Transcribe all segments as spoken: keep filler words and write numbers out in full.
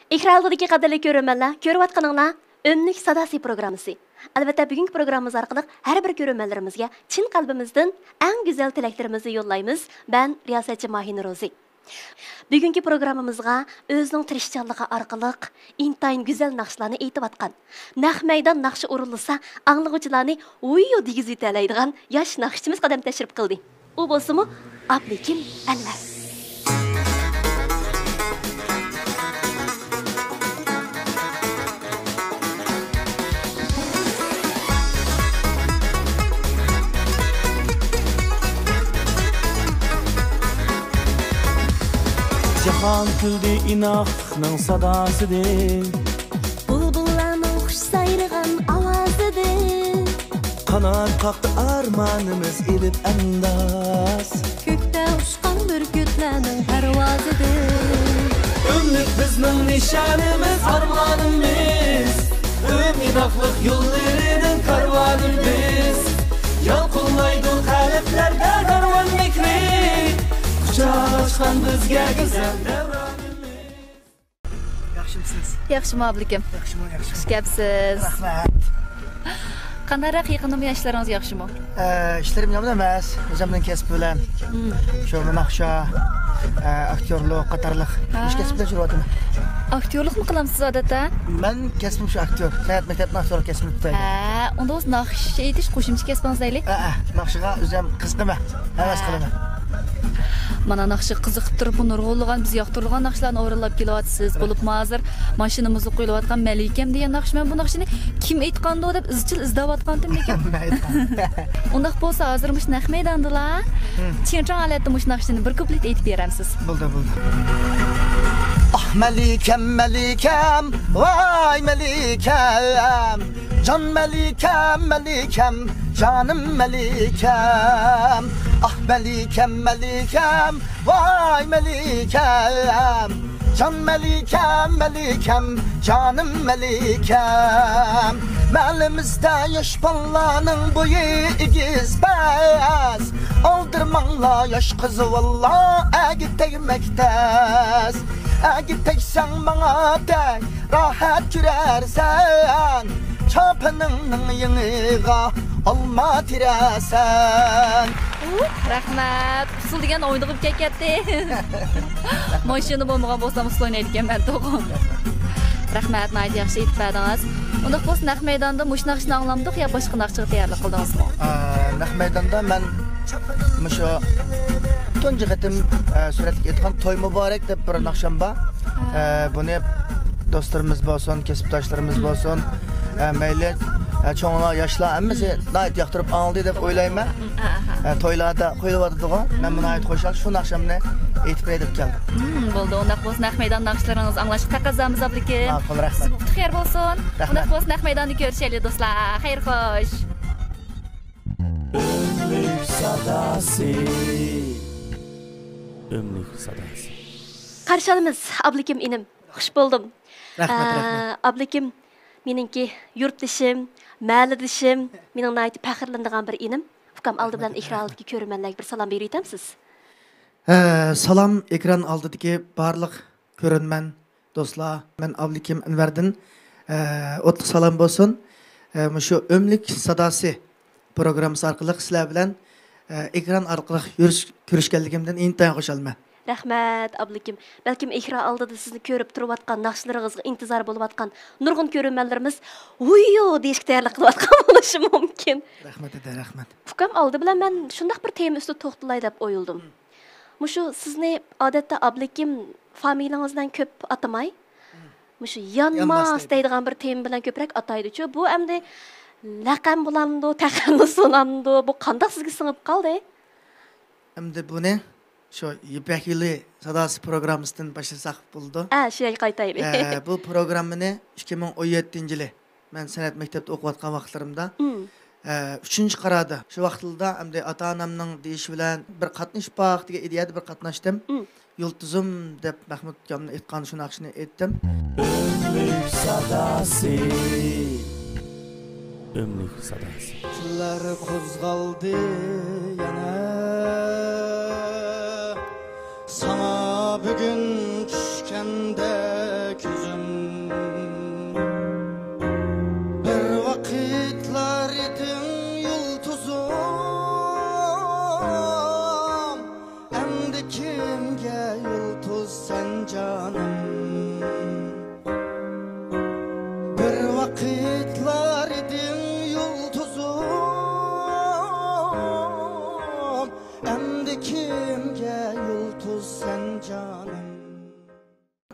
ئېكران ئالدىدىكى قەدىرلىك كۆرۈرمەنلەر، كۆرۈۋاتقىنىڭلار ئۆملۈك ساداسى پروگراممىسى. ئەلۋەتتە، بۈگۈنكى پروگراممىمىز ئارقىلىق ھەر بىر كۆرۈرمەنلىرىمىزگە چىن قەلبىمىزدىن ئەڭ گۈزەل تىلەكلىرىمىزنى يوللايمىز. مەن رىياسەتچى ماھىنۇر روزى. بۈگۈنكى پروگراممىمىزغا ئۆزىنىڭ تىرىشچانلىقى ئارقىلىق ئىنتايىن گۈزەل ناخشىلارنى ئېيتىۋاتقان، نەق مەيدان ناخشا ئورۇنلىسا ئاڭلىغۇچىلارنى ۋۇييو دېگۈزۈۋېتەلەيدىغان ياش ناخشىچىمىز قەدەم تەشرىپ قىلدى. ئۇ بولسىمۇ ئابلىكىم ئەنۋەر. جاھان كۈلدى ئىناقلىقنىڭ ساداسىدىن. بۇلبۇللارنىڭ خۇش سايرىغان ئاۋازىدىن. قانات قاقتى ئارمانىمىز ئېلىپ ئەنداز. كۆكتە ئۇچقان بۈركۈتلەرنىڭ پەرۋازىدىن. ئۆملۈك بىزنىڭ نىشانىمىز، ئارمانىمىز. ئۆمىداقلىق يوللىرىنىڭ كارۋانى بىز. يالقۇنلايدۇ قەلبلەردە دەرۋەن مېھرى. قۇچاق ئاچقان بىزگە گۈزەل دەۋرانىمىز. ياخشىمۇسىز؟ ياخشىمۇ، ئابلىكىم؟ ياخشىمۇ، ياخشىمۇ؟ خۇش كەپسىز. رەھمەت. قانداقراق يېقىندىمۇ ئىشلىرىڭىز ياخشىمۇ؟ ئە، ئىشلىرىم يامان ئەمەس. ئۆزۈمنىڭ كەسپى بىلەن مم. شۇ ناخشا، ئە، ئاكتيورلۇق قاتارلىق ھا. ئىش كەسىپ بىلەن شۇغۇللىنىۋاتىمەن. ئاكتيورلۇقمۇ قىلامسىز ئادەتتە؟ مەن كەسپىم شۇ ئاكتيور. سەنئەت مەكتەپنىڭ ئاكتيورلۇق كەسپىنى پۈتتۈرگەن. ھە، ئۇنداق بولسا ناخشا ئېيتىش قوشۇمچە كەسپىڭىز دەيلى؟ ھە، ھە، ناخشىغا ئۆزۈم قىزىقىمەن. ھەۋەس قىلىمەن. مانا ناخشىغا قىزىقىپ تۇرۇپ، بۇ نۇرغۇنلىغان بىز ياقتۇرىدىغان ناخشىلارنى ئورۇنلاپ كېلىۋاتىسىز. بولۇپمۇ ھازىر ماشىنىمىزغا قويۇلۇۋاتقان مەلىكەم دېگەن ناخشا. مەن بۇ ناخشىنى كىم ئېيتقاندۇ دەپ ئىزچىل ئىزدەۋاتقانتىم لېكىن. مەن ئېيتقان. ئۇنداق بولسا ھازىر مۇشۇ نەق مەيداندىلا مم. چىڭچاڭ ھالەتتە مۇشۇ ناخشىنى بىر كۇپلېت ئېيتىپ بېرەمسىز؟ بولدى، بولدى. ئاھ، مەلىكەم، مەلىكەم، ۋاي مەلىكەم. جان مەلىكەم، مەلىكەم، جانىم مەلىكەم. ئاھ، مەلىكەم، مەلىكەم، ۋاي مەلىكەم. جان مەلىكەم، مەلىكەم، جانىم مەلىكەم. مەھەللىمىزدە ياش بالىلارنىڭ بويى ئېگىز پەس. ئالدىرىماڭلار ياش قىزىۋاللار، ئەگە تەگمەك تەس. ئەگە تەگسەڭ ماڭا تەگ، راھەت كۆرەرسەن. چاپىنىڭنىڭ يېڭىغا ئالما تېرەسەن. ئۇھ، رەھمەت. ئۇسسۇل دېگەن ئوينىغۇم كەتكەتتى. ماشىنا بولمىغان بولسام ئۇسسۇل ئوينايدىكەنمەن توغرا. رەھمەت، ناھايىتى ياخشى ئېيتىپ بەردىڭىز. ئۇنداق بولسا نەق مەيداندا مۇشۇ ناخشىنى ئاڭلامدۇق يا باشقا ناخشىغا تەييارلىق قىلدىڭىزمۇ؟ ئا، نەق مەيداندا مەن مۇشۇ تۇنجى قېتىم، ئە، سۈرەتكە ئېيتقان توي مۇبارەك دەپ بىر ناخشام بار. ئە، بۇنى دوستلىرىمىز بولسۇن، كەسىپداشلىرىمىز بولسۇن، ئە، مەيلى، ئە، چوڭلار، ياشلار ھەممىسى ناھايىتى ياقتۇرۇپ ئاڭلىدى دەپ ئويلايمەن. ئە، تويلاردا قويۇلۇۋاتىدىغۇ. مەن بۇ ناھايىتى خۇشال، شۇ ناخشامنى ئېيتىپ بېرەي دەپ كەلدىم. مم، بولدى، ئۇنداق بولسا نەق مەيدان ناخشىلىرىڭىزنى ئاڭلاشقا تەقەززامىز ئابلىكىم. ماقۇل، رەھمەت. سىزگە ئۇتۇق يار بولسۇن. رەھمەت. ئۇنداق بولسا نەق مەيداندا كۆرۈشەيلى دوستلار. خەير خوش. ئۆملۈك ساداسى. ئۆملۈك ساداسى. قارشى ئالىمىز، ئابلىكىم ئىنىم. خۇش بولدۇم. رەھمەت، ئە، رەھمەت. ئابلىكىم، مېنىڭكى يۇرتدىشىم، مەھەللىدىشىم، مېنىڭ ناھايىتى پەخىرلىنىدىغان بىر ئىنىم. ئۇكام، ئالدى بىلەن رەھمەت، ئېكران رەھمەت. ئالدىدىكى كۆرۈرمەنلەرگە بىر سالام بېرىۋېتەمسىز؟ ھە، سالام ئېكران ئالدىدىكى بارلىق كۆرۈرمەن دوستلار، مەن ئابلىكىم ئەنۋەردىن، ئە، ئوتلۇق سالام بولسۇن. ئە، مۇشۇ ئۆملۈك ساداسى پروگراممىسى ئارقىلىق سىلەر بىلەن، ئە، ئېكران ئارقىلىق يۈرۈش-، كۆرۈشكەنلىكىمدىن ئىنتايىن خۇشالمەن. رەھمەت، ئابلىكىم. بەلكىم ئېكران ئالدىدا سىزنى كۆرۈپ تۇرۇۋاتقان، ناخشىلىرىڭىزغا ئىنتىزار بولۇۋاتقان نۇرغۇن كۆرۈرمەنلىرىمىز ۋۇييو دېيىشكە تەييارلىق قىلىۋاتقان بولۇشى مۇمكىن. رەھمەت، دەدە، رەھمەت. ئۇكام، ئالدى بىلەن مەن شۇنداق بىر تېما ئۈستىدە توختىلاي دەپ ئويلىدىم. مۇشۇ سىزنى ئادەتتە ئابلىكىم فامىلىڭىز بىلەن كۆپ ئاتىماي، مۇشۇ يانماس يانماس دەيدۇ. دەيدىغان بىر تېما بىلەن كۆپرەك ئاتايدۇچۇ. بۇ ئەمدى لەقەم بولامدۇ، تەخەللۇس بولامدۇ؟ بۇ قانداق سىزگە سىڭىپ قالدى؟ ئەمدى بۇنى شۇ يىپەك يولى ساداسى پروگراممىسىدىن باشلىساق بولىدۇ. ئە، شۇ يەرگە قايتايلى. ئە، بۇ پروگراممىنى ئىككى مىڭ ئون يەتتىنچى يىلى مەن سەنئەت مەكتەپتە ئوقۇۋاتقان ۋاقىتلىرىمدا، مم. ئە، ئۈچىنچى قاراردا، شۇ ۋاقىتلاردا ئەمدى ئاتا-ئانامنىڭ دېيىشى بىلەن بىر قاتنىشىپ باق دېگەن ئىدىيەدە بىر قاتناشتىم. مم. يۇلتۇزۇم دەپ مەھمۇت ئاكامنىڭ ئېيتقان شۇ ناخشىنى ئېيتتىم. ئۆملۈك ساداسى. ئۆملۈك ساداسى. كۈنلەر قوزغالدى يەنە، ساڭا بۈگۈن چۈشكەندە كۆزۈم.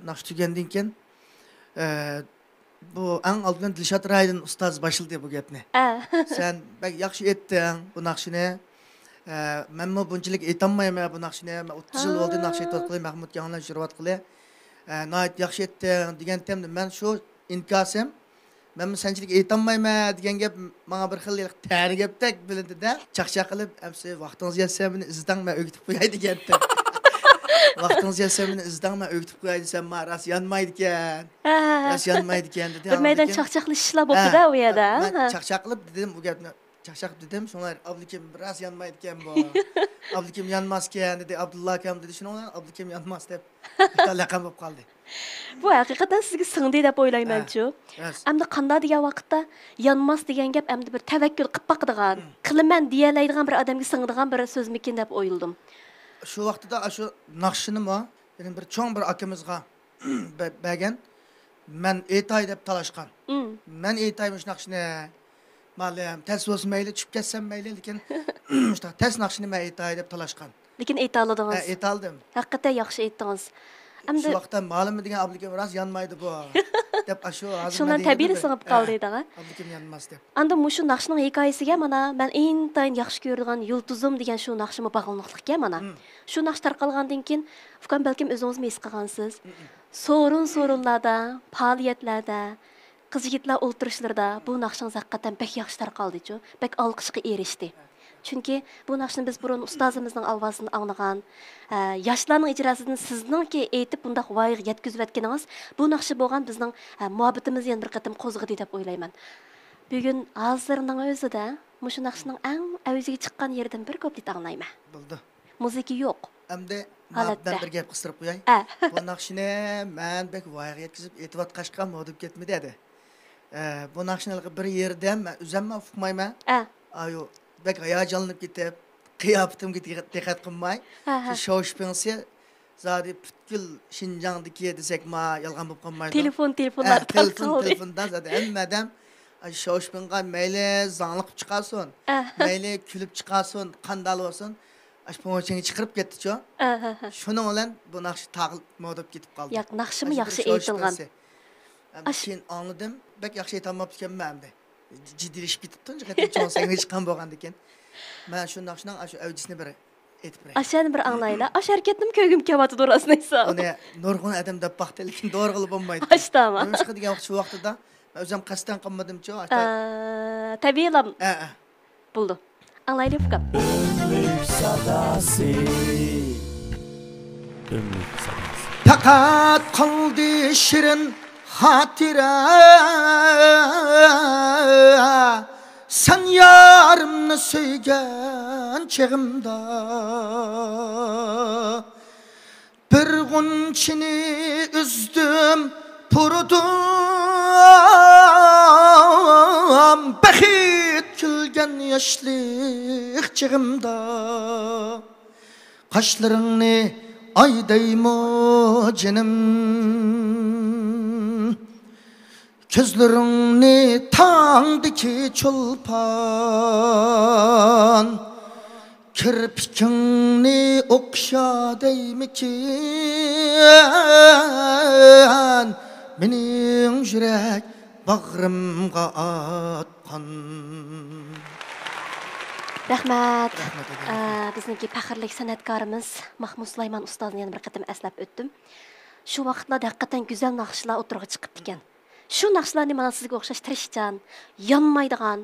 ناخشا تۈگەندىن كېيىن، ئە، بۇ ئەڭ ئالدى بىلەن دىلشات رايدىن ئۇستاز باشلىدى بۇ گەپنى. ئە. سەن بەك ياخشى ئېيتتىڭ بۇ ناخشىنى. ئە، مەنمۇ بۇنچىلىك ئېيتالمايمەن بۇ ناخشىنى. مەن ئوتتۇز يىل بولدى ناخشا ئېيتىۋاتقىلى، مەھمۇد كامىل بىلەن يۈرۈۋاتقىلى. ئە، ناھايىتى ياخشى ئېيتتىڭ دېگەنتىم، مەن شۇ ئىنكاسىم، مەنمۇ سەنچىلىك ئېيتالمايمەن دېگەن گەپ ماڭا بىر خىل تەنە گەپتەك بىلىندى-دە. چاقچاق قىلىپ، ئەمسە ۋاقتىڭىز يەتسە مېنى ئىزدەڭ، مەن ئۆگىتىپ قوياي دېگەنتىم. ۋاقتىڭىز يەتسە مېنى ئىزدەڭ، مەن ئۆگىتىپ قوياي دېسەم، ما راست يانمايدىكەن. ھە، ھە، ھە. راست يانمايدىكەن دېدى. بىر مەيدان ئابلىكىم. چاقچاقلىشىشلار بوپتۇ-دە ھە، ئۇ يەردە. مەن ھە. چاقچاق قىلىپ دېدىم بۇ گەپنى. چاقچاق دېدىم، شۇڭا ئابلىكىم راست يانمايدىكەن بۇ. ئابلىكىم يانماسكەن دېدى، ئابدۇللا ئاكام دېدى، شۇنىڭ بىلەن ئابلىكىم يانماس دەپ لەقەم بولۇپ قالدى. بۇ ھەقىقەتەن سىزگە سىڭدى دەپ ئويلايمەنچۇ. ھە، راست. ئەمدى قانداق دېگەن ۋاقىتتا يانماس دېگەن گەپ ئەمدى بىر تەۋەككۈل قىلىپ باقىدىغان، مم. قىلىمەن دېيەلەيدىغان بىر ئادەمگە سىڭىدىغان بىر سۆزمىكىن دەپ ئويلىدىم. شۇ ۋاقتىدا ئاشۇ ناخشىنىمۇ يەنە بىر چوڭ بىر ئاكىمىزغا بە-، بەرگەن. مەن ئېيتاي دەپ تالاشقان. مم. مەن ئېيتاي مۇشۇ ناخشىنى. مۇئەللىم، تەس بولسا مەيلى، چۈشۈپ كەتسەم مەيلى، لېكىن مۇشۇنداق تەس ناخشىنى مەن ئېيتاي دەپ تالاشقان. لېكىن ئېيتالىدىڭىز. ھە، ئېيتالدىم. ھەقىقەتەن ياخشى ئېيتتىڭىز. ئەمدى شۇ ۋاقىتتا مالىم دېگەن ئابلىكىم راست يانمايدۇ بۇ. دەپ ئاشۇ ھازىر شۇنىڭ مەن دېگەن تەبىئىي گېپىم. سىڭىپ ھە، قالدى دەڭە. ئابلىكىم يانماس دەپ. ئاندىن مۇشۇ ناخشىنىڭ ھېكايىسىگە مانا مەن ئىنتايىن ياخشى كۆرىدىغان يۇلتۇزۇم دېگەن شۇ ناخشىمۇ باغلىنىقلىقكەن مانا. مم. شۇ ناخشا تارقالغاندىن كېيىن، ئۇكام بەلكىم ئۆزىڭىزمۇ ھېس قىلغانسىز. مم. سورۇن-سورۇنلاردا، پائالىيەتلەردە، قىز-يىگىتلەر ئولتۇرۇشلىرىدا بۇ ناخشىڭىز ھەقىقەتەن بەك ياخشى تارقالدىچۇ، بەك ئالقىشقا ئېرىشتى. چۈنكى بۇ ناخشىنى بىز بۇرۇن ئۇستازىمىزنىڭ ئاۋازىدىن ئاڭلىغان، ھە، ياشلارنىڭ ئىجراسىدىن سىزنىڭكى ئېيتىپ بۇنداق ۋايىغا يەتكۈزۈۋەتكىنىڭىز بۇ ناخشا بولغان بىزنىڭ، ھە، مۇھەببىتىمىزنى يەنە بىر قېتىم قوزغىدى دەپ ئويلايمەن. بۈگۈن ھازىرنىڭ ئۆزىدە مۇشۇ ناخشىنىڭ ئەڭ ئەۋزىگە چىققان يېرىدىن بىر كۇپلېت ئاڭلايمەن. بولدى. مۇزىكا يوق. ئەمدى ھالەتتە. مەن بىر گەپ قىستۇرۇپ قوياي. ئە. بۇ ناخشىنى مەن بەك ۋايىغا يەتكۈزۈپ ئېيتىۋاتقاچقا مودىپ كەتمىدى ئەدى. ئە، بۇ ناخشىنى ھېلىقى بىر يېرىدە مەن ئۆزۈممۇ ئۇقمايمەن. ئە. ئايۇ، بەك ھاياجانلىنىپ كېتىپ، قىياپىتىمگە دىققەت، دىققەت قىلماي، ھە، ھە. شۇ شاۋشىپىڭسى زادى پۈتكۈل شىنجاڭدىكى دېسەكما يالغان بولۇپ قالمايدۇ. تېلېفون، تېلېفونلار ئە، تېلېفون، تارقالدى. تېلېفوندا زادى ھەممە ئادەم ئاشۇ شاۋشىپىڭغا مەيلى زاڭلىقىپ چىقارسۇن، ئە. مەيلى كۈلۈپ چىقارسۇن، قانداق بولسۇن، ئاشۇ پوڭچىڭى چىقىرىپ كەتتىچۇ. ئە، ھە، ھە. شۇنىڭ بىلەن بۇ ناخشا تاغىلىپ مودىپ كېتىپ قالدى. ياق، ناخشىمۇ ئاشۇ ياخشى ئېيتىلغان. شاۋشىپىڭسى. ئەمدى ئاش- كېيىن ئاڭلىدىم، بەك ياخشى ئېيتالماپتىكەنمەن ئەمدى. جىددىيلىشىپ كېتىپتۇ، چوڭ سەھنىگە چىققان بولغاندىكىن. مەن شۇ ناخشىنىڭ ئاشۇ ئەۋجىسىنى بىر ئېيتىپ بېرەي. ئاشۇنى بىر ئاڭلايلى. ئاشۇ ھەرىكەتنىمۇ كۆرگۈم كېلىۋاتىدۇ، راستىنى ئېيتسام. ئۇنى نۇرغۇن ئادەم دەپ باقتى، لېكىن دورىغىلى بولمايدۇ. ئاشتاما. نېمىشقا دېگەن ۋاقىت شۇ ۋاقتىدا مەن ئۆزۈم قەستەن قىلمىدىمچۇ، ئاشتا. ئە، تەبىئىيلا. ئە، ئە. بولدى. ئاڭلايلى، ئۇكام. ئۆملۈك ساداسى. ئۆملۈك ساداسى. پەقەت قالدى شېرىن خاتىرە، سەن يارىمنى سۆيگەن چېغىمدا. بىر غۇنچىنى ئۈزدۈم، پۇرىدىم، بەخت كۈلگەن ياشلىق چېغىمدا. قاشلىرىڭنى ئاي دەيمۇ جېنىم، كۆزلىرىڭنى تاڭدىكى چولپان، كىرپىكىڭنى ئوخشا دەيمىكىن، مېنىڭ يۈرەك باغرىمغا ئاتقان. رەھمەت. رەھمەت، ئە، رەھمەت. بىزنىڭكى پەخىرلىك سەنئەتكارىمىز ماخمۇت سۇلايمان ئۇستازنى يەنە بىر قېتىم ئەسلەپ ئۆتتۈم. شۇ ۋاقىتلاردا ھەقىقەتەن گۈزەل ناخشىلار ئوتتۇرىغا چىقىپتىكەن. شۇ ناخشىلارنى مانا سىزگە ئوخشاش تىرىشچان، يانمايدىغان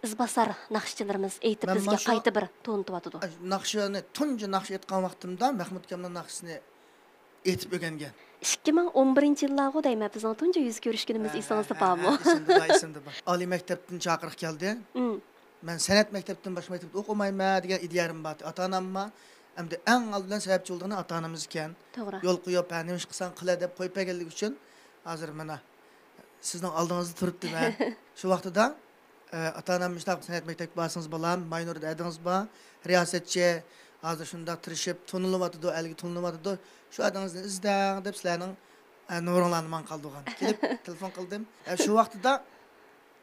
ئىزباسار ناخشىچىلىرىمىز ئېيتىپ مەن بىزگە مانا شۇ قايتا بىر تونۇتۇۋاتىدۇ. ناخشىنى، تۇنجى ناخشا ئېيتقان ۋاقتىمدا مەخمۇت ئاكامنىڭ ناخشىسىنى ئېيتىپ ئۆگەنگەن. ئىككى مىڭ ئون بىرىنچى يىللارغۇ دەيمەن، بىزنىڭ تۇنجى يۈز كۆرۈشكىنىمىز ھە، ئېسىڭىزدە ھە، بارمۇ؟ ھە، ئېسىمدە بار، ئېسىمدە بار. ئالىي مەكتەپتىن چاقىرىق كەلدى. مم. مەن سەنئەت مەكتەپتىن باشقا مەكتەپتە ئوقۇمايمەن دېگەن ئىدىيەم بار ئىدى. ئاتا-ئاناممۇ ئەمدى ئەڭ ئالدى بىلەن سەۋەبچى بولىدىغىنى ئاتا-ئانىمىز ئىكەن. توغرا. يول قويۇپ، ھە، نېمە ئىش قىلساڭ قىلە دەپ قويۇپ بەرگەنلىكى ئۈچۈن ھازىر مانا سىزنىڭ ئالدىڭىزدا تۇرۇپتىمەن. شۇ ۋاقتىدا، ئە، ئاتا-ئانام مۇشۇنداق سەنئەت مەكتەپكە بارسىڭىز بالام، ماينۇر دەدىڭىز بار، رىياسەتچى، ھازىر شۇنداق تىرىشىپ تونۇلۇۋاتىدۇ، ئەلگە تونۇلۇۋاتىدۇ. شۇ ئادىڭىزنى ئىزدەڭ دەپ سىلەرنىڭ، ئە، نومۇرۇڭلارنى ماڭا قالدۇرغان. كېلىپ تېلېفون قىلدىم. ئە، شۇ ۋاقتىدا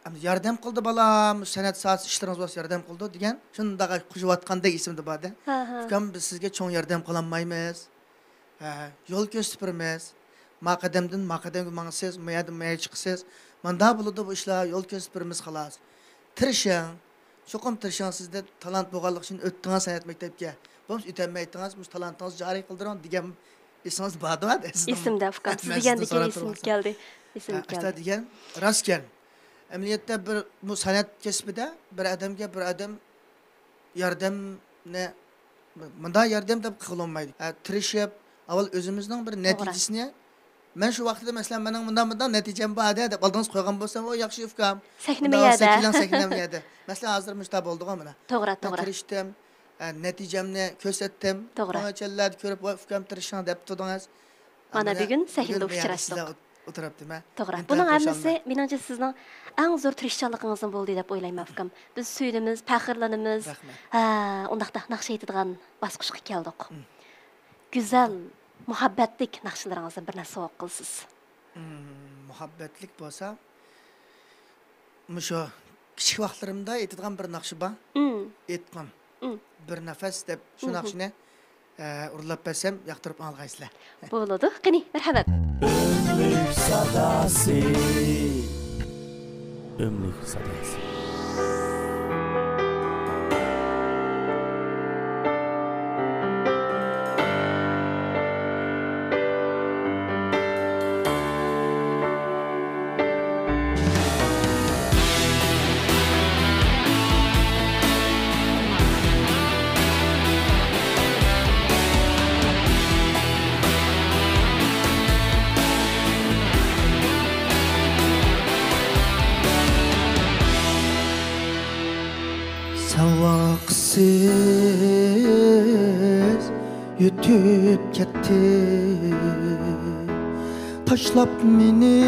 ئەمدى ياردەم قىلدى بالام، سەنئەت ساھەسى ئىشلىرىڭىز بولسا ياردەم قىلىدۇ دېگەن، شۇنداق قوشۇۋاتقاندەك ئېسىمدە بار-دە. ھە، ھە. ئۇكام، بىز سىزگە چوڭ ياردەم قىلالمايمىز. ھە، يول كۆرسىتىپ بېرىمىز. ما قەدەمدىن ما قەدەمگە ماڭىسىز، ما يەردىن ما يەرگە چىقىسىز. مانداق بولىدۇ بۇ ئىشلار، يول كۆرسىتىپ بېرىمىز خالاس. تىرىشىڭ، چوقۇم تىرىشىڭ، سىزدە تالانت بولغانلىقى ئۈچۈن ئۆتتىڭىز سەنئەت مەكتەپكە. بولمىسا ئۆتەلمەيتتىڭىز، مۇشۇ تالانتىڭىزنى جارى قىلدۇرۇڭ دېگەن ئېسىڭىزدە باردۇ ھە، ئەسلىدە. ئېسىمدە، ئۇكام، سىز دېگەن گېپىڭىز ئېسىمگە كەلدى. ئېسىمگە كەلدى. دېگەن راستكەن. ئەمەلىيەتتە بىر بۇ سەنئەت كەسپىدە بىر ئادەمگە بىر ئادەم ياردەمنى مۇنداق ياردەم دەپ قىلغىلى بولمايدۇ. ھە، تىرىشىپ، ئاۋۋال ئۆزىمىزنىڭ بىر نەتىجىسىنى، مەن شۇ ۋاقىتتا، مەسىلەن، مېنىڭ مۇنداق، مۇنداق نەتىجەم بار دە دەپ ئالدىڭىزغا قويغان بولسام، ئۇ ياخشى ئۇكام. سەھنىمۇ يەردە. سەھنەم يەردە. مەسىلەن، ھازىر مۇشۇنداق بولدىغۇ مانا. توغرا، مەن توغرا. تىرىشتىم، ھە، نەتىجەمنى كۆرسەتتىم. توغرا. ئۇنىڭ چەتلەردە كۆرۈپ، ۋاي ئۇكام، تىرىشىڭ دەپ تۇردىڭىز. مانا بۈگۈن سەھنىدە ئۇچراشتۇق. ئولتۇرۇپتىمەن. توغرا. بۇنىڭ ھەممىسى، مېنىڭچە، سىزنىڭ ئەڭ زور تىرىشچانلىقىڭىزدىن بولدى دەپ ئويلايمەن، ئۇكام. بىز سۆيۈنىمىز، پەخىرلىنىمىز. ھە، ئۇنداقتا ناخشا ئېيتىدىغان باسقۇچقا كەلدۇق. گۈزەل، مۇھەببەتلىك ناخشىلىرىڭىزدىن بىر نەرسە سوۋغا قىلىسىز. مۇھەببەتلىك بولسا، مۇشۇ كىچىك ۋاقىتلىرىمدا ئېيتىدىغان بىر ناخشا بار. ئېيتقىن. بىر نەپەس دەپ شۇ ناخشىنى، ئە، ئۇرلاپ بەرسەم ياقتۇرۇپ ئاڭلىغايسىلەر. بولىدۇ. قېنى، مەرھەمەت. ئۆملۈك ساداسى. ئۆملۈك ساداسى. ساۋاقسىز ئۆتۈپ كەتتى، تاشلاپ مېنى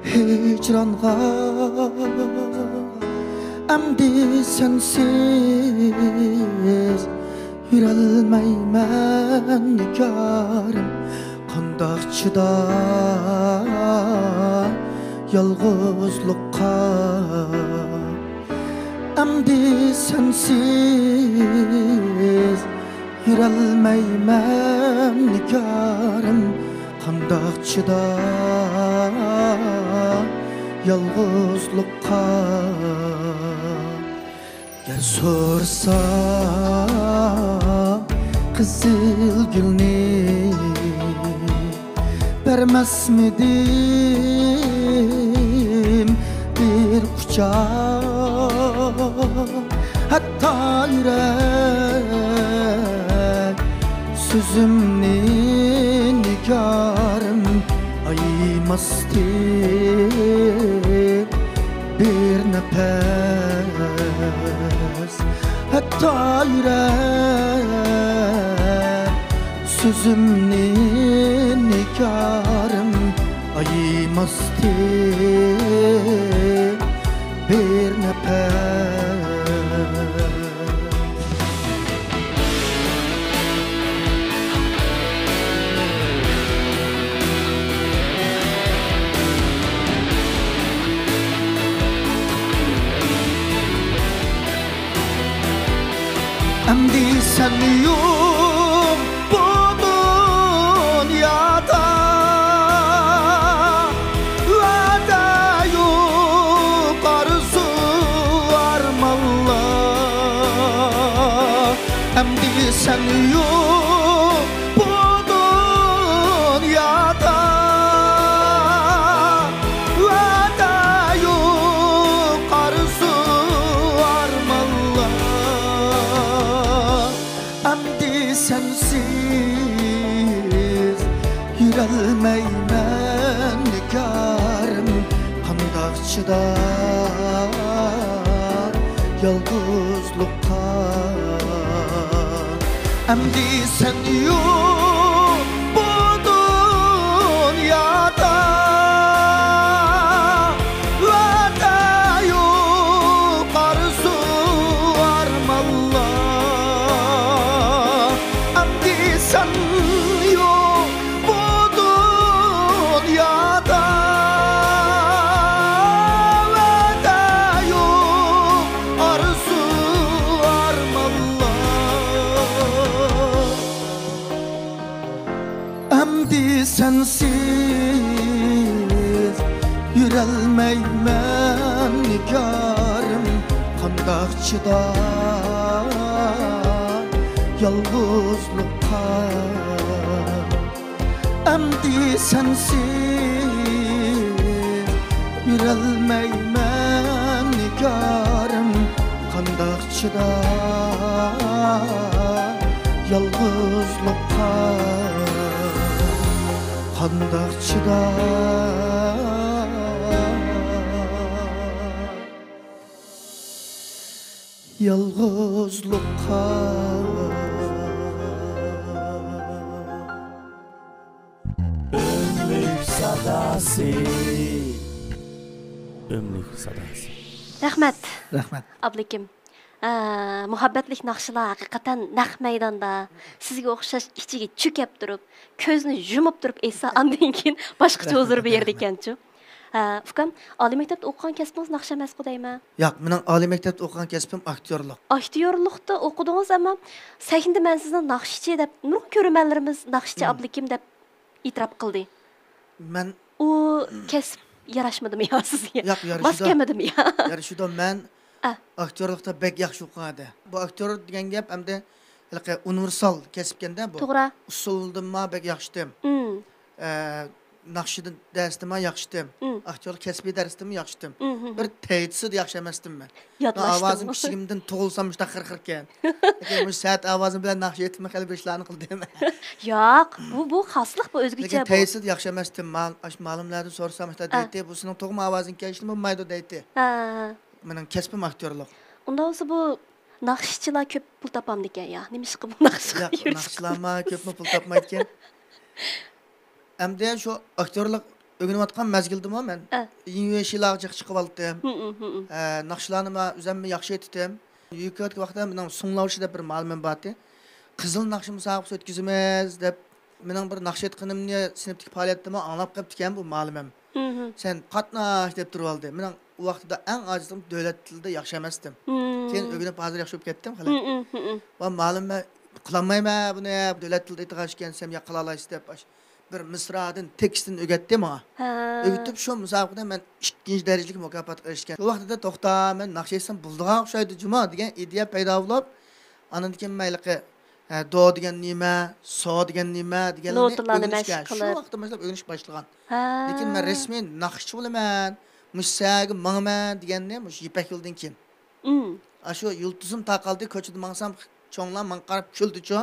ھىجرانغا. ئەمدى سەنسىز يۈرەلمەيمەن نىگارىم، قانداق چىداي يالغۇزلۇققا. ئەمدى سەنسىز يۈرەلمەيمەن نىگارىم، قانداق چىداي يالغۇزلۇققا. گەر سورىسا قىزىل گۈلنى، بەرمەسمىدىم بىر قۇچاق؟ ھەتتا يۈرەك سۆزۈمنى نىگارىم ئايىماستى بىر نەپەس. ھەتتا يۈرەك سۆزۈمنى نىگارىم ئايىماستى بىر نەپەس. ئەمدى سەن يوق بۇ دۇنيادا، ۋەدە يوق ئارزۇ ئارمانلار. ئەمدى سەن يوق بۇ دۇنيادا، ۋەدە يوق ئارزۇ ئارمانلار. ئەمدى سەنسىز يۈرەلمەيمەن نىگارىم، قانداق چىدار يالغۇزلۇققا. ئەمدى سەن يوق بۇ دۇنيادا، ۋەدە يوق ئارزۇ ئارمانلار. ئەمدى سەن يوق بۇ دۇنيادا، ۋەدە يوق ئارزۇ ئارمانلار. ئەمدى سەنسىز يۈرەلمەيمەن نىگارىم، قانداق چىداي يالغۇزلۇققا؟ ئەمدى سەنسىز يۈرەلمەيمەن نىگارىم، قانداق چىداي يالغۇزلۇققا؟ قانداق چىداي يالغۇزلۇققا؟ ئۆملۈك ساداسى. ئۆملۈك ساداسى. رەھمەت. رەھمەت. ئابلىكىم. ئە، مۇھەببەتلىك ناخشىلار ھەقىقەتەن نەق مەيداندا سىزگە ئوخشاش ئىچىگە چۆكەپ تۇرۇپ، كۆزنى يۇمۇپ تۇرۇپ ئېيتسا، ئاندىن كېيىن باشقىچە ھۇزۇر بېرىدىكەنچۇ. ھە، ئۇكام، ئالىي مەكتەپتە ئوقۇغان كەسپىڭىز ناخشا ئەمەسقۇ دەيمەن؟ ياق، مېنىڭ ئالىي مەكتەپتە ئوقۇغان كەسپىم ئاكتيورلۇق. ئاكتيورلۇقتا ئوقۇدىڭىز، ئەمما سەھنىدە مەن سىزنى ناخشىچى دەپ، نۇرغۇن كۆرۈرمەنلىرىمىز ناخشىچى ئابلىكىم دەپ ئېتىراپ قىلدى. مەن ئۇ كەسىپ ياراشمىدىمۇ يا سىزگە؟ ياق، ماس يارىشىدۇ. كەلمىدىمۇ يا؟ يارىشىدۇ، مەن ئە. ئاكتيورلۇقتا بەك ياخشى ئوقۇغان ئىدى. بۇ ئاكتيور دېگەن گەپ ئەمدى ھېلىقى ئۇنىۋېرسال كەسىپكەندە بۇ. توغرا. ئۇسسۇلدىنمۇ بەك ياخشىتىم. ئە، ناخشىدىن دەرستىمۇ ياخشىتىم. ئاكتيورلۇق كەسپىي دەرستىمۇ ياخشىتىم. بىر تەيتىسىدە ياخشى ئەمەستىم مەن. ياتلاشتىڭ. ئاۋازىم كىچىكىمدىن تۇغۇلسام مۇشۇنداق خىرخىركەن. لېكىن مۇشۇ سەت ئاۋازىم بىلەن ناخشا ئېيتىپمۇ خېلى بىر ئىشلارنى قىلدىم. ياق، بۇ، بۇ خاسلىق، بۇ ئۆزگىچە لېكىن بۇ. تەيسىر ياخشى ئەمەستىم. مال-، ئاشۇ مالىملاردىن سورىسام، ھەتتا ئە. دەيتتى، بۇ سېنىڭ تۇغما ئاۋازىڭ كەلگەچكە بولمايدۇ دەيتتى. ھە. مېنىڭ كەسپىم ئاكتيورلۇق. ئۇنداق بولسا بۇ ناخشىچىلار كۆپ پۇل تاپامدىكەن يا؟ نېمىشقا بۇ ناخشىغا ياق، يۈرۈش؟ ناخشىچىلارمۇ كۆپمۇ پۇل تاپمايدىكەن. ئەمدى شۇ ئاكتيورلۇق ئۆگىنىۋاتقان مەزگىلدىمۇ مەن ئە. يىڭيۈشىلارغا جىق چىقىۋالدىم. ھىم، ھىم، ھىم. ئە، ناخشىلارنىمۇ ئۆزۈممۇ ياخشى ئېيتتىم. يۈكۈۋەتكەن ۋاقىتتا مېنىڭ سۇڭ لاۋشى دەپ بىر مۇئەللىمىم بارتى. قىزىل ناخشا مۇسابىقىسى ئۆتكۈزىمىز دەپ، مېنىڭ بىر ناخشا ئېيتقىنىمنى سىنىپتىكى پائالىيەتتىمۇ ئاڭلاپ قېپتىكەن بۇ مۇئەللىمىم. ھىم، ھىم. سەن قاتناش دەپ تۇرۇۋالدى. مېنىڭ ئۇ ۋاقتىدا ئەڭ ئاجىزلىقىم دۆلەت تىلىدا ياخشى ئەمەستىم. ھىم. كېيىن ئۆگىنىپ ھازىر ياخشى بولۇپ كەتتىم خېلى. ھىم، ھىم، ھىم، ھىم. ۋە مۇئەللىمىم، قىلالمايمەن بۇنى، دۆلەت تىلىدا ئېيتىدىغان ئىكەنسەن، يا قىلالايسىز دەپ، ئاش-، بىر مىسرادىن، تېكىستتىن ئۆگەتتى ماڭا. ھە. ئۆگىتىپ، شۇ مۇسابىقىدە مەن ئىككىنچى دەرىجىلىك مۇكاپاتقا ئېرىشكەن. شۇ ۋاقتىدا، توختا، مەن ناخشا ئېيتسام بولىدىغان ئوخشايدۇ جۇمۇ دېگەن ئىدىيە پەيدا بولۇپ، ئاندىن كېيىن مەن ھېلىقى، ھە، دو دېگەن نېمە، سو دېگەن نېمە دېگەنلەرنى نوتىلارنى ئۆگىنىشكە، مەشىق شۇ قىلىپ. ۋاقىتتا باشلاپ ئۆگىنىش باشلىغان. ھە. لېكىن مەن رەسمىي ناخشىچى بولىمەن، مۇشۇ سەھنىگە ماڭىمەن دېگەننى مۇشۇ يىپەك يولىدىن كېيىن. ئاشۇ يۇلتۇزۇم تاقالدى، كوچىدا ماڭسام، چوڭلار ماڭا قاراپ كۈلدىچۇ.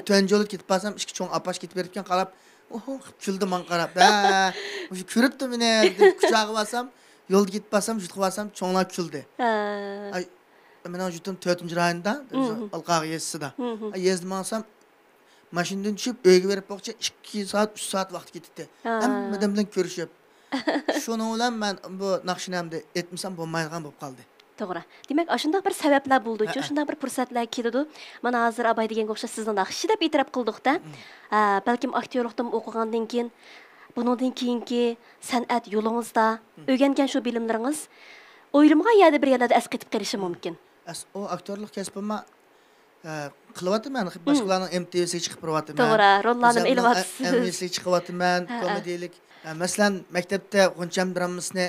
تۆۋەن يولدا كېتىپ بارسام، ئىككى چوڭ ئاپاش كېتىپ بېرىپكەن، قاراپ، ئوھو، كۈلدى ماڭا قاراپ. ھە، مۇشۇ كۆرۈپتۇ مېنى، دېدىم، كۇچاغا بارسام، يولدا كېتىپ بارسام، جۇتقا بارسام، چوڭلار كۈلدى. ھە. ئاي، مېنىڭ جۇتۇم تۆتىنچى رايوندا، ئالقاغا يېزىسىدا. ئاي، يېزىدا ماڭسام، ماشىنىدىن چۈشۈپ، ئۆيگە بېرىپ بولغۇچە ئىككى سائەت، ئۈچ سائەت ۋاقىت كېتىتتى. ھە. ھەممە ئادەم بىلەن كۆرۈشۈپ. شۇنىڭ بىلەن مەن بۇ ناخشىنى ئەمدى ئېيتمىسام بولمايدىغان بولۇپ قالدى. توغرا. دېمەك، ئاشۇنداق بىر سەۋەبلەر بولىدۇچۇ، ھەئە. شۇنداق بىر پۇرسەتلەر كېلىدۇ. مانا ھازىر ئاباي دېگەنگە ئوخشاش سىزنى ناخشىچى دەپ ئېتىراپ قىلدۇق-دە. ھە، بەلكىم ئاكتيورلۇقتىمۇ ئوقۇغاندىن كېيىن، بۇنىڭدىن كېيىنكى سەنئەت يولىڭىزدا ئۆگەنگەن شۇ بىلىملىرىڭىز ئويلىمىغان يەردە بىر يەرلەردە ئەسقېتىپ قېلىشى مۇمكىن. ئەس-، ئۇ ئاكتيورلۇق كەسپىممۇ ئە، قىلىۋاتىمەن، باشقىلارنىڭ ئېم تى ۋىسىگە چىقىپ بېرىۋاتىمەن. توغرا، روللارنىمۇ ئۆزۈمنىڭ ئېلىۋاتىسىز. ئەم ۋىسىگە چىقىۋاتىمەن، ھەئە. كومېدىيىلىك. ئە، مەسىلەن، مەكتەپتە غۇنچەم دراممىسىنى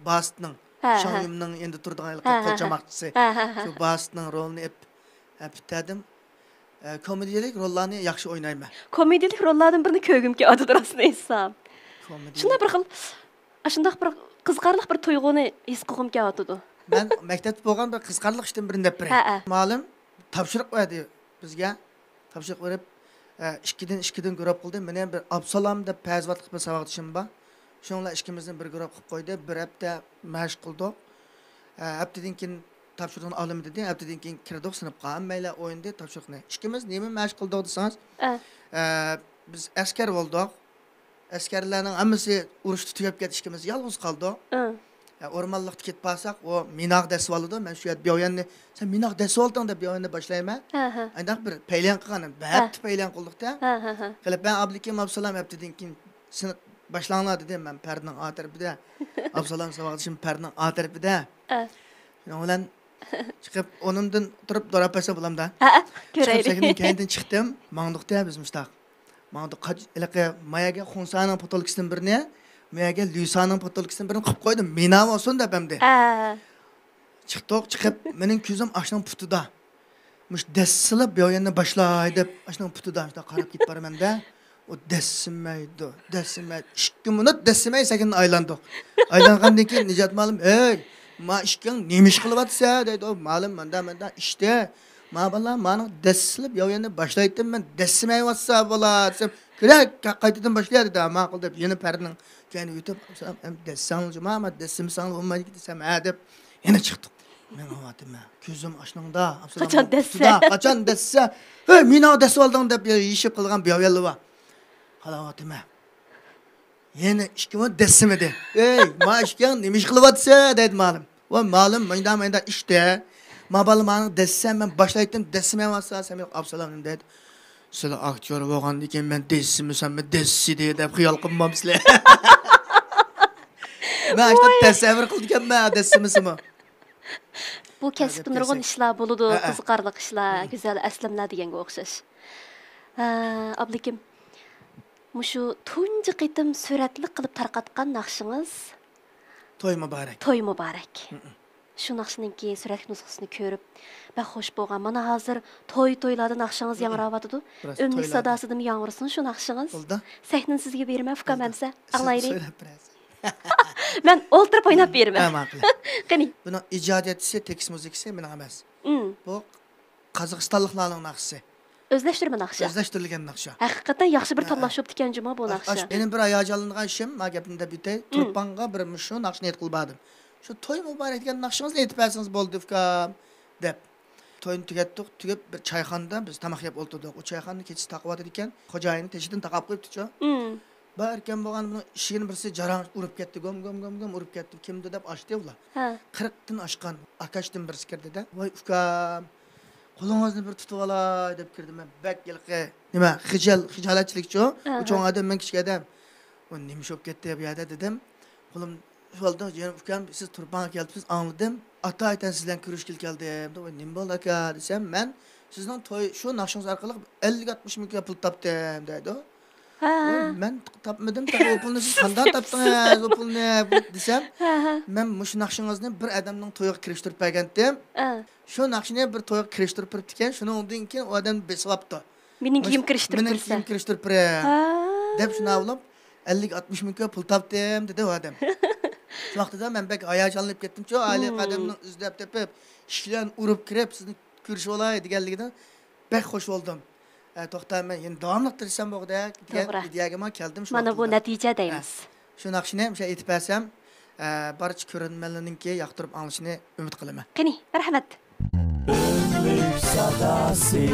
باسىتنىڭ، ھە، شاڭيۈمنىڭ يېنىدا تۇرىدىغان ھېلىقى قول چاماقچىسى. ھە، ھە، ھە. شۇ باسىتنىڭ رولىنى ئېپ-، ئەپ بىتەردىم. ئە، كومېدىيىلىك روللارنى ياخشى ئوينايمەن. كومېدىيىلىك روللاردىن بىرنى كۆرگۈم كېلىۋاتىدۇ، راستىنى ئېيتسام. كومېدىيىلىك. شۇنداق بىر خىل ئاشۇنداق بىر قىزىقارلىق بىر تۇيغۇنى ھېس قىلغۇم كېلىۋاتىدۇ. مەن مەكتەپتە بولغان بىر قىزىقارلىق ئىشتىن بىرنى دەپ بېرەي. ھەئە. مۇئەللىم تاپشۇرۇق بەردى بىزگە. تاپشۇرۇق بېرىپ، ئە، ئىككىدىن، ئىككىدىن گۇرۇپ قىلدى. مېنى بىر ئابسالام دەپ پەرىز ئاتلىق بىر ساۋاقدىشىم بار. شۇنىڭ بىلەن ئىككىمىزنى بىر گۇرۇپ قىلىپ قويدى. بىر ھەپتە مەشىق قىلدۇق. ئە، ھەپتىدىن كېيىن تاپشۇرۇقنى ئالىمەن دېدى. ھەپتىدىن كېيىن كىردۇق سىنىپقا. ھەممەيلەن ئوينىدى تاپشۇرۇقنى. ئىككىمىز نېمە مەشىق قىلدۇق دېسىڭىز، ئە. ئە، بىز ئەسكەر بولدۇق. ئەسكەرلەرنىڭ ھەممىسى ئۇرۇشتا تۈگەپ كەتتى، ئىككىمىز يالغۇز قالدۇق. ئە، ئورمانلىقتا كېتىپ بارساق، ئۇ مىناغا دەسسىۋالىدۇ. مەن شۇ يەردە بىئاياننى، سەن مىناغا دەسسىۋالدىڭ دەپ بىئاياننى باشلايمەن. ئانداق بىر پەيلەن قىلغان، بەپتە پەيلەن قىلدۇقتا. قىلىپ، مەن ئابلىكىم ئابسالام ھەپتىدىن كېيىن سىنىپ باشلاڭلار دېدىم، مەن پەردىنىڭ ئا تەرىپىدە. ئابسالام ساۋاقدىشىم پەردىنىڭ ئا تەرىپىدە. شۇنىڭ بىلەن چىقىپ، ئورنۇمدىن تۇرۇپ دوراپ بەرسەم بولامدا؟ ھەئە، چىقىپ كۆرەيلى. سەھنىنىڭ كەينىدىن چىقتىم، ماڭدۇقتا بىز مۇشتاق. ماڭا قاچ، ھېلىقى مايەگە خۇڭسانىڭ پوتولكىسىدىن بىرنى، مۇيەگە لۈسانىڭ پوتولكىسىدىن بىرنى قىلىپ قويدۇم، مىنا بولسۇن دەپ ئەمدى. ھە. چىقتۇق، چىقىپ، مېنىڭ كۆزۈم ئاشۇنىڭ پۇتىدا. مۇشۇ دەسسىلەپ بىياۋيەننى باشلاي دەپ، ئاشۇنىڭ پۇتىدا شۇنداق قاراپ كېتىپ بارىمەن-دە. ئۇ دەسسىمەيدۇ، دەسسىمەيدۇ. ئىككى مىنۇت دەسسىمەي سەكىن ئايلاندۇق. ئايلانغاندىن كېيىن نىجات مۇئەللىم، «ھەي، ما ئىككىڭ نېمە ئىش قىلىۋاتىسەن؟» دەيدۇ. «ئۇ مۇئەللىم، ماندا، ماندا ئىشتە. ما بالا، مانىڭ دەسسىلەپ ياۋيەننى باشلايتتىم مەن، دەسسىمەيۋاتسا بالا» دېسەم، «كېرەك، قايتىدىن باشلايلى» دېدى. «ماقۇل» دەپ يەنە پەردىنىڭ كەينىگە ئۆتۈپ، «ئەمدى دەسسەڭلار جۇما، ما دەسسىمىسەڭلار بولمايدىكەن» دېسەم، «ھە» دەپ يەنە چىقتۇق. مەن ئاڭلىۋاتىمەن. كۆزۈم ئاشنىڭدا، قاچان دەسسە؟ قاچان دەسسە؟ «ھەي، مېنى دەسسىۋالدىڭ» دەپ يېشىپ قالغان بىياۋيەنلەر بار. قاراۋاتىمەن. يەنە ئىككى مىنۇت دەسسىمىدى. «ھەي، ما ئىككىڭ نېمە ئىش قىلىۋاتىسەن؟» دەيدۇ مۇئەللىم. «ۋاي مۇئەللىم، مۇنداق، مۇنداق ئىشتە. ما بالا مانىڭ دەسسە، مەن باشلايتتىم، دەسسىمەيۋاتسا سەن مېنى ئاپسالامدىم» دەيدۇ. «سىلەر ئاكتيور بولغاندىكىن مەن دەسسىمىسەممۇ دەسسىدى دەپ خىيال قىلمامسىلەر؟» مەن ئاشۇنداق تەسەۋۋۇر قىلىدىكەنمەن دەسسىمىسىمۇ. بۇ كەسىپتە نۇرغۇن ئىشلار بولىدۇ، ھەئە. قىزىقارلىق ئىشلار، گۈزەل ئەسلىمىلەر دېگەنگە ئوخشاش. ھە، ئابلىكىم، مۇشۇ تۇنجى قېتىم سۈرەتلىك قىلىپ تارقاتقان ناخشىڭىز؟ توي مۇبارەك. توي مۇبارەك. شۇ ناخشىنىڭكى سۈرەتلىك نۇسخىسىنى كۆرۈپ، بەك خوش بولغان. مانا ھازىر توي-تويلاردا ناخشىڭىز ياڭراۋاتىدۇ. ئۈملۈك ساداسىدىمۇ ياڭرىسۇن شۇ ناخشىڭىز. بولدى. سەھنىنى سىزگە بېرىمەن، ئۇكام ئەمسە. ئاڭلايلى. سۆزلەپ بېرەرسىز. مەن ئولتۇرۇپ ئويناپ بېرىمەن. ھە، ماقۇل. قېنى. بۇنىڭ ئىجادىيەتچىسى، تېكىست مۇزىكىسى مېنىڭ ئەمەس. بۇ قازاقىستانلىقلارنىڭ ناخشىسى. ئۆزلەشتۈرمە ناخشا. ئۆزلەشتۈرۈلگەن ناخشا. ھەقىقەتەن ياخشى بىر تاللاش بوپتىكەن جۇمۇ بۇ ناخشا. يەنە بىر ھاياجانلىنىدىغان ئىشىم، ما گەپنى دەپ ئۆتەي. تۇرپانغا بىر مۇشۇ ناخشىنى ئېيتقىلى باردىم. «شۇ توي مۇبارەك دېگەن ناخشىڭىزنى ئېيتىپ بەرسىڭىز بولدى، ئۇكام» دەپ. توينى تۈگەتتۇق، تۈگەپ بىر چايخانىدا بىز تاماق يەپ ئولتۇردۇق. ئۇ چايخانىنى كېچىسى تاقىۋاتىدىكەن، خوجايىنى تېشىدىن تاقاپ قويۇپتۇچۇ. باركەن بولغان بۇنىڭ ئىشىكىنى بىرسى جاراڭ ئۇرۇپ كەتتى، گوم، گوم، گوم، گوم ئۇرۇپ كەتتى. «كىمدۇ؟» دەپ ئاچتى ئۇلار. قىرىقتىن ئاشقان ئاكاشتىن بىرسى كىردى-دە، «ۋاي ئۇكام، قولىڭىزنى بىر تۇتۇۋالاي» دەپ كىردى. مەن بەك ھېلىقى نېمە، خىجال، خىجالەتچىلىكچۇ. ئۇ چوڭ ئادەم، مەن كىچىك ئادەم. «ئۇ نېمە ئىش بولۇپ كەتتى بۇ يەردە؟» دېدىم. قولۇم شۇ ھالدا، «يەنە ئۇكام، سىز تۇرپانغا كەلدىڭىز، ئاڭلىدىم. ئاتايىتەن سىز بىلەن كۆرۈشكىلى كەلدىم» دەپ. «ۋاي، نېمە بولدى ئاكا؟» دېسەم، «مەن سىزنىڭ توي، شۇ ناخشىڭىز ئارقىلىق ئەللىك ئاتمىش مىڭ كوي پۇل تاپتىم» دەيدۇ. ۋاي، مەن تاپمىدىم، تېخى ئۇ پۇلنى سىز قانداق تاپتىڭىز ئۇ پۇلنى دېسەم، مەن مۇشۇ ناخشىڭىزنى بىر ئادەمنىڭ تويىغا كىرىشتۈرۈپ بەرگەنتىم. شۇ ناخشىنى بىر تويغا كىرىشتۈرۈپ بېرىپتىكەن، شۇنىڭدىن كېيىن ئۇ ئادەم بېسىۋاپتۇ. مېنىڭ كىيىم كىرىشتۈرۈپ بېرىسەن. مېنىڭ كىيىم كىرىشتۈرۈپ بېرىڭ دەپ شۇنداق بولۇپ، ئەللىك ئاتمىش مىڭ كوي پۇل تاپتىم دېدى ئۇ ئادەم. شۇ ۋاقتىدا مەن بەك ھاياجانلىنىپ كەتتىمچۇ، ھېلىقى ئادەمنىڭ ئىزدەپ تېپىپ، ئىشىكلەرنى ئۇرۇپ كىرىپ، سىزنى كۆرۈشۈۋالاي دېگەنلىكىدىن بەك خوش بولدۇم. ئە، توختا، مەن يەنە داۋاملىق تىرىشسام بولغۇدەك دېگەن ئىدىيەگە مانا كەلدىم شۇ ۋاقتىدا. مانا بۇ نەتىجە دەيمىز. شۇ ناخشىنى مۇشۇ ئېيتىپ بەرسەم، ئە، بارچە كۆرۈرمەنلەرنىڭكى ياقتۇرۇپ ئاڭلىشىنى ئۈمىد قىلىمەن. قېنى، مەرھەمەت. ئۆملۈك ساداسى.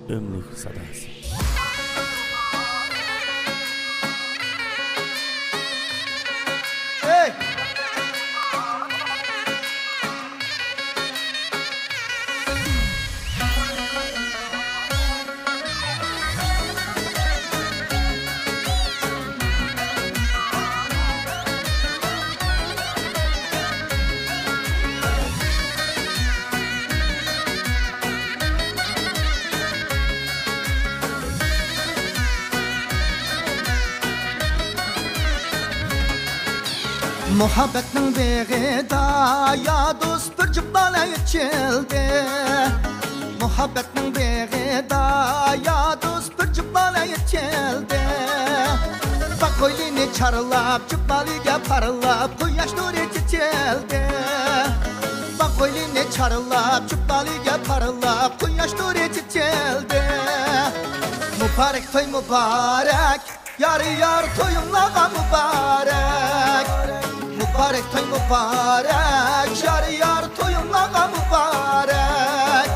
ئۆملۈك ساداسى. مۇھەببەتنىڭ بېغىدا يا دوست بىر جۈپ بالا ئېچىلدى. مۇھەببەتنىڭ بېغىدا يا دوست بىر جۈپ بالا ئېچىلدى. باغ ھويلىنى چارلاپ، جۈپ بالىگە پارلاپ، قۇياش نۇرى چېچىلدى. باغ ھويلىنى چارلاپ، جۈپ بالىگە پارلاپ، قۇياش نۇرى چېچىلدى. مۇبارەك توي مۇبارەك، يار يار تويۇڭلارغا مۇبارەك. مۇبارەك توي مۇبارەك، يار يار تويۇڭلارغا مۇبارەك.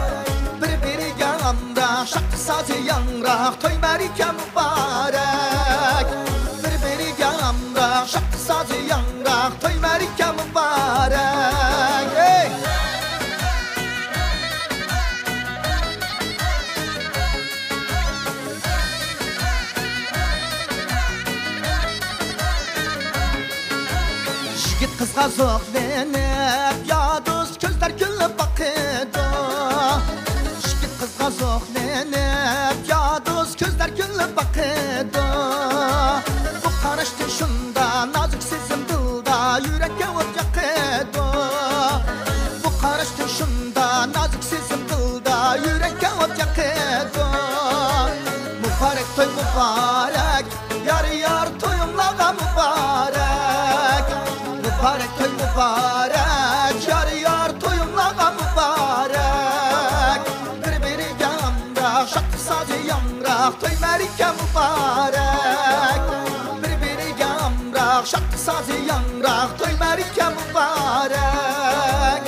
بىر بىرىگە ئامراق، شاختا سازى ياڭراق، توي مەرىكە مۇبارەك. بىر بىرىگە ئامراق، شاختا سازى ياڭراق، توي مەرىكە مۇبارەك. ھەي! يىگىت قىزغا زوقلىنىپ، يا دوست، كۆزلەر كۈلۈپ باقىدۇ. يىگىت قىزغا زوقلىنىپ، يا دوست، باقىدۇ. بۇ قاراشتىن شۇندا نازۇك سېزىم دىلدا يۈرەككە ئوت ياقىدۇ. بۇ قاراشتىن شۇندا نازۇك سېزىم دىلدا يۈرەككە ئوت ياقىدۇ. مۇبارەك توي مۇبارەك، يار يار تويۇڭلارغا مۇبارەك. مۇبارەك توي مۇبارەك، يار يار تويۇڭلارغا مۇبارەك. بىر بىرىگە ئامراق، شادلىق سازى ياڭراق، توي مەرىكە مۇبارەك. بىر بىرىگە ئامراق، شادلىق سازى ياڭراق، توي مەرىكە مۇبارەك.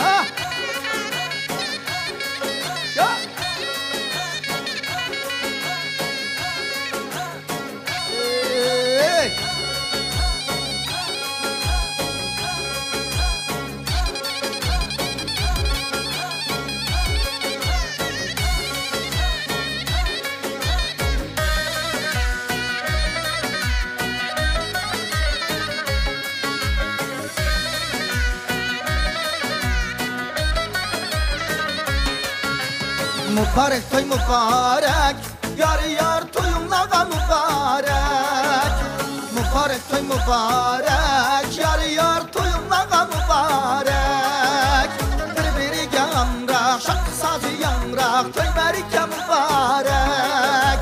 ھا! شا! ئېي! مۇبارەك توي مۇبارەك، يار يار تويۇڭلارغا مۇبارەك. مۇبارەك توي مۇبارەك، يار يار تويۇڭلارغا مۇبارەك. بىر بىرىگە ئامراق، شادلىق سازى ياڭراق، توي مەرىكە مۇبارەك.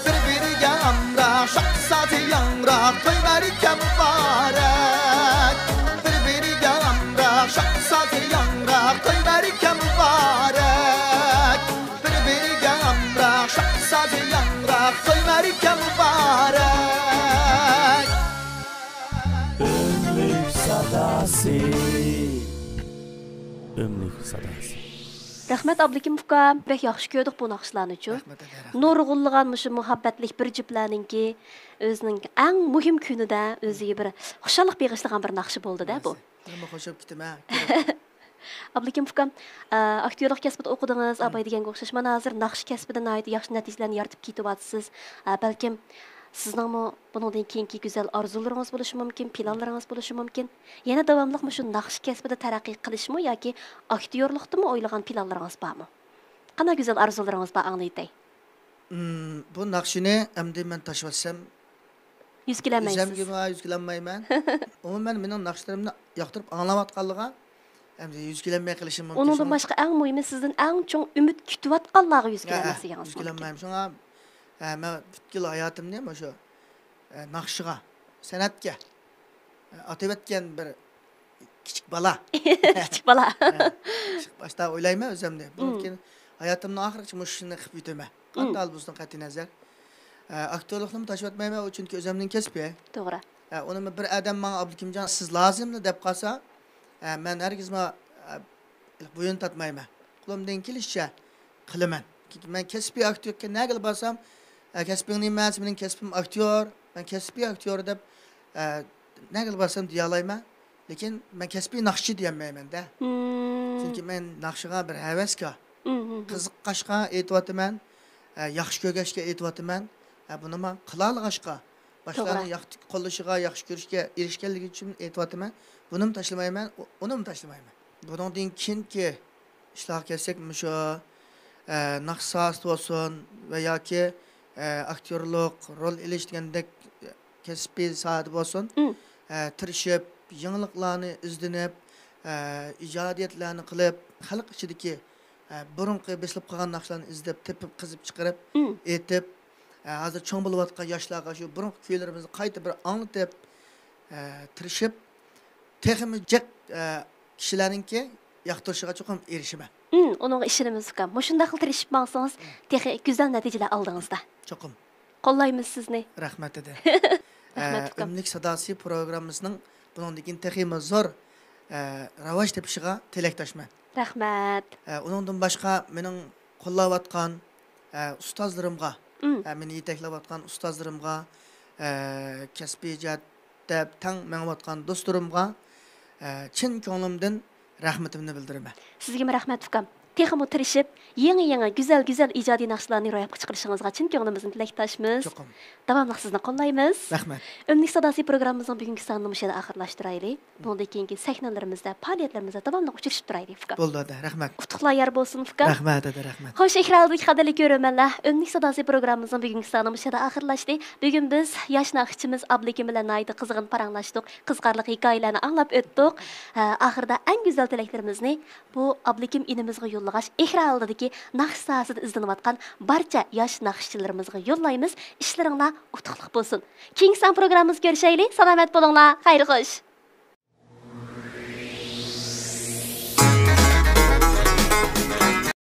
بىر بىرىگە ئامراق، شادلىق سازى ياڭراق، توي مەرىكە مۇبارەك. بىر بىرىگە ئامراق، شادلىق سازى ياڭراق، توي مەرىكە مۇبارەك. بىر بىرىگە ئامراق، شادلىق سازى ياڭراق، توي مەرىكە مۇبارەك. ئۆملۈك ساداسى. ئۆملۈك ساداسى. رەھمەت، ئابلىكىم ئۇكا، بەك ياخشى كۆردۇق بۇ ناخشىلارنىچۇ. رەھمەت، رەھمەت. نۇرغۇنلىغان مۇشۇ مۇھەببەتلىك بىر جۈپلەرنىڭكى ئۆزىنىڭ ئەڭ مۇھىم كۈنىدە ئۆزىگە بىر خۇشاللىق بېغىشلىغان بىر ناخشا بولدى-دە بۇ. مەرسى. مەنمۇ خوشلاپ كېتىمەن. ئابلىكىم ئۇكام، ئە، ئاكتيورلۇق كەسپىدە ئوقۇدىڭىز، مم. ئاباي دېگەنگە ئوخشاش. مانا ھازىر ناخشا كەسپىدە ناھايىتى ياخشى نەتىجىلەرنى يارىتىپ كېتىۋاتىسىز. ئە، بەلكىم سىزنىڭمۇ بۇنىڭدىن كېيىنكى گۈزەل ئارزۇلىرىڭىز بولۇشى مۇمكىن، پىلانلىرىڭىز بولۇشى مۇمكىن. يەنە داۋاملىق مۇشۇ ناخشا كەسپىدە تەرەققىي قىلىشمۇ ياكى ئاكتيورلۇقتىمۇ ئويلىغان پىلانلىرىڭىز بارمۇ؟ قانداق گۈزەل ئارزۇلىرىڭىز بار، ئاڭلىۋېتەي. مم، بۇ ناخشىنى ئەمدى مەن تاشلىۋەتسەم، يۈز كېلەلمەيسىز. ئۆزۈمگىمۇ يۈز كېلەلمەيمەن. ئومۇمەن، مېنىڭ ناخشىلىرىمنى ياقتۇرۇپ ئاڭلاۋاتقانلىرىغا ئەمدى يۈز كېلەلمەي قېلىشىم مۇمكىن. ئۇنىڭدىن شۇڭا باشقا، ئەڭ مۇھىمى، سىزدىن ئەڭ چوڭ ئۈمىد كۈتۈۋاتقانلارغا يۈز ھە، كېلەلمەسلىكىڭىز يۈز مۇمكىن. كېلەلمەيمەن. شۇڭا، ھە، مەن پۈتكۈل ھاياتىمنى مۇشۇ، ھە، ناخشىغا، سەنئەتكە، ھە، ئاتىۋەتكەن بىر كىچىك بالا. كىچىك بالا. ھە، كىچىك باشتا ئويلايمەن ئۆزۈمنى. بۇنىڭدىن مم. كېيىن ھاياتىمنىڭ ئاخىرىغىچە مۇشۇ ئىشنى قىلىپ ئۆتىمەن. مم. قانداق ھال بولسۇن، قەتئىينەزەر. ئە، ئاكتيورلۇقنىمۇ تاشلىۋەتمەيمەن، ئۇ چۈنكى ئۆزۈمنىڭ كەسپى. توغرا. ئە، ئۇنىمۇ بىر ئادەم ماڭا، «ئابلىكىمجان، سىز لازىملا» دەپ قالسا، ئە، مەن ھەرگىزمۇ، ئە، بويۇن تارتمايمەن. قولۇمدىن كېلىشىچە قىلىمەن. چۈنكى مەن كەسپىي ئاكتيور ئىكەن، نەگىلا بارسام، «ئە، كەسپىڭ نېمە؟» دېسە، «مېنىڭ كەسپىم ئاكتيور، مەن كەسپىي ئاكتيور» دەپ، ئە، نەگىلا بارسام دېيەلەيمەن. لېكىن مەن كەسپىي ناخشىچى دېيەلمەيمەن-دە. مم. چۈنكى مەن ناخشىغا بىر ھەۋەسكار. مم، مم، مم. قىزىققاچقا ئېيتىۋاتىمەن. ئە، ياخشى كۆرگەچكە ئېيتىۋاتىمەن. ئە، بۇنىمۇ قىلالىغاچقا، باشقىلارنىڭ توغرا. ياخشى قوللىشىغا، ياخشى كۆرۈشىگە ئېرىشكەنلىكى ئۈچۈن ئېيتىۋاتىمەن. بۇنىمۇ تاشلىمايمەن، ئۇ-، ئۇنىمۇ تاشلىمايمەن. بۇنىڭدىن كېيىنكى ئىشلارغا كەلسەك، مۇشۇ، ئە، ناخشا ساھەسىدە بولسۇن ۋە ياكى، ئە، ئاكتيورلۇق، رول ئېلىش دېگەندەك كەسپىي ساھەدە بولسۇن، مم. ئە، تىرىشىپ، يېڭىلىقلارنى ئىزدىنىپ، ئە، ئىجادىيەتلەرنى قىلىپ، خەلق ئىچىدىكى، ئە، بۇرۇنقى بېسىلىپ قالغان ناخشىلارنى ئىزدەپ تېپىپ، قېزىپ چىقىرىپ، مم. ئېيتىپ، ئە، ھازىر چوڭ بولۇۋاتقان ياشلارغا شۇ بۇرۇنقى كۈيلىرىمىزنى قايتا بىر ئاڭلىتىپ، ئە، تىرىشىپ، تېخىمۇ جىق، ئە، كىشىلەرنىڭكى ياقتۇرۇشىغا چوقۇم ئېرىشىمەن. مم، ئۇنىڭغا ئىشىنىمىز، ئۇكام. مۇشۇنداقلا تىرىشىپ ماڭسىڭىز، مم. تېخى گۈزەل نەتىجىلەر ئالدىڭىزدا. چوقۇم. قوللايمىز سىزنى. رەھمەت، دېدى. رەھمەت، ئە، ئۇكام. ئۆملۈك ساداسى پروگراممىسىنىڭ بۇنىڭدىن كېيىن تېخىمۇ زور، ئە، راۋاج تېپىشىغا تىلەكداشمەن. رەھمەت. ئە، ئۇنىڭدىن باشقا مېنىڭ قوللاۋاتقان، ئە، ئۇستازلىرىمغا، مم. ئە، مېنى يېتەكلەۋاتقان ئۇستازلىرىمغا، ئە، كەسپىي جەھەتتە تەڭ مېڭىۋاتقان دوستلىرىمغا، ئە، چىن كۆڭلۈمدىن رەھمىتىمنى بىلدۈرىمەن. سىزگىمۇ رەھمەت، ئۇكام. تېخىمۇ تىرىشىپ، يېڭى يېڭى گۈزەل گۈزەل ئىجادىي ناخشىلارنى روياپقا چىقىرىشىڭىزغا چىن كۆڭلىمىزدىن تىلەكداشمىز. چوقۇم. داۋاملىق سىزنى قوللايمىز. رەھمەت. ئۈملۈك ساداسى پروگراممىمىزنىڭ بۈگۈنكى سانىنى مۇشۇ يەردە ئاخىرلاشتۇرايلى. بۇنىڭدىن كېيىنكى سەھنىلىرىمىزدە، پائالىيەتلىرىمىزدە داۋاملىق ئۇچرىشىپ تۇرايلى، ئۇكا. بولدى ئادا، رەھمەت. ئۇتۇقلار يار بولسۇن، ئۇكا. رەھمەت ئادا، رەھمەت. خوش، ئېكران ئالدىدىكى قەدىرلىك كۆرۈرمەنلەر، ئۈملۈك ساداسى پروگراممىمىزنىڭ بۈگۈنكى سانى مۇشۇ يەردە ئاخىرلاشتى. بۈگۈن بىز ياش ناخشىچىمىز ئابلىكىم بىلەن ناھايىتى قىزغىن پاراڭلاشتۇق، قىزىقارلىق ھېكايىلەرنى ئاڭلاپ ئۆتتۇق. ھە، ئاخىرىدا ئەڭ گۈزەل تىلەكلىرىمىزنى بۇ ئابلىكىم ئىنىمىزغا يوللىغاچ، ئېكران ئالدىدىكى ناخشا ساھەسىدە ئىزدىنىۋاتقان بارچە ياش ناخشىچىلىرىمىزغا يوللايمىز. ئىشلىرىڭلار ئۇتۇقلۇق بولسۇن. كېيىنكى سان پروگراممىمىزدا كۆرۈشەيلى. سالامەت بولۇڭلار. خەير خوش.